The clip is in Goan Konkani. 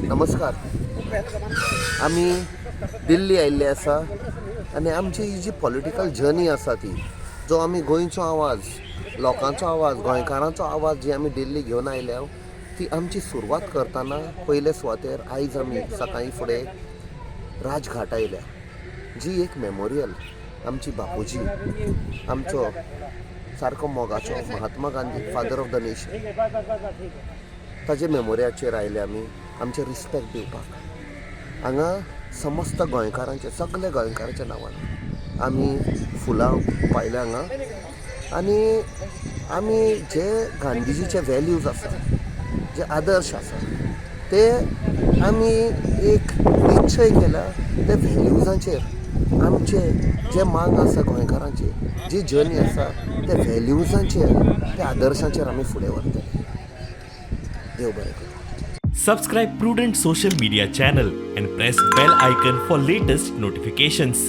नमस्कार. आमी दिल्ली आयिल्ले आसा आनी आमची ही जी पॉलिटिकल जर्नी आसा ती जो आमी गोंयचो आवाज, लोकांचो आवाज, गोंयकारांचो आवाज जी आमी दिल्ली घेवन आयल्या ती आमची सुरवात करतना पयले सुवातेर आयज आमी सकाळीं फुडें राजघाट आयल्या, जी एक मेमोरियल आमची बापूजी, आमचो सारको मोगाचो Mahatma Gandhi, father of the nation, ताजे मेमोरियाचेर आयले आमी आमचे रिस्पेक्ट दिवपाक. हांगा समस्त गोंयकारांचे, सगल्या गोंयकारांच्या नांवान आमी फुलां पायल्या हांगा आनी आमी जे गांधीजीचे वेल्यूज आसा, जे आदर्श आसा, ते आमी एक निश्चय केला. ते व्हॅल्यूजांचेर आमचे जे मांग आसा, गोंयकारांची जी जर्नी आसा, ते व्हॅल्यूजांचेर, त्या आदर्शांचेर आमी फुडें व्हरतले. देव बरें करूं. Subscribe Prudent Social Media channel and press bell icon for latest notifications.